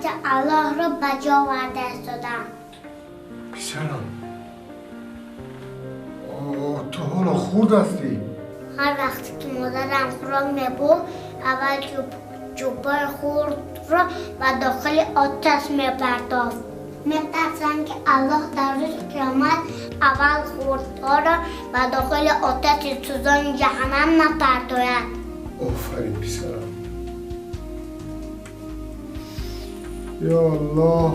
Амонати Аллоҳро ба ҷо оварда истодам. Писарам, ту ҳоло хурд ҳастӣ. Ҳар вақте ки модарам хӯрок мебурд, аввал чӯбҳои хурдро ба дохили оташ мепартофт. Метарсам, ки Аллоҳ дар рӯзи қиёмат аввал хурдҳоро ба дохили оташи сӯзони ҷаҳаннам напартояд. Офарин, писарам. Ё Аллоҳ.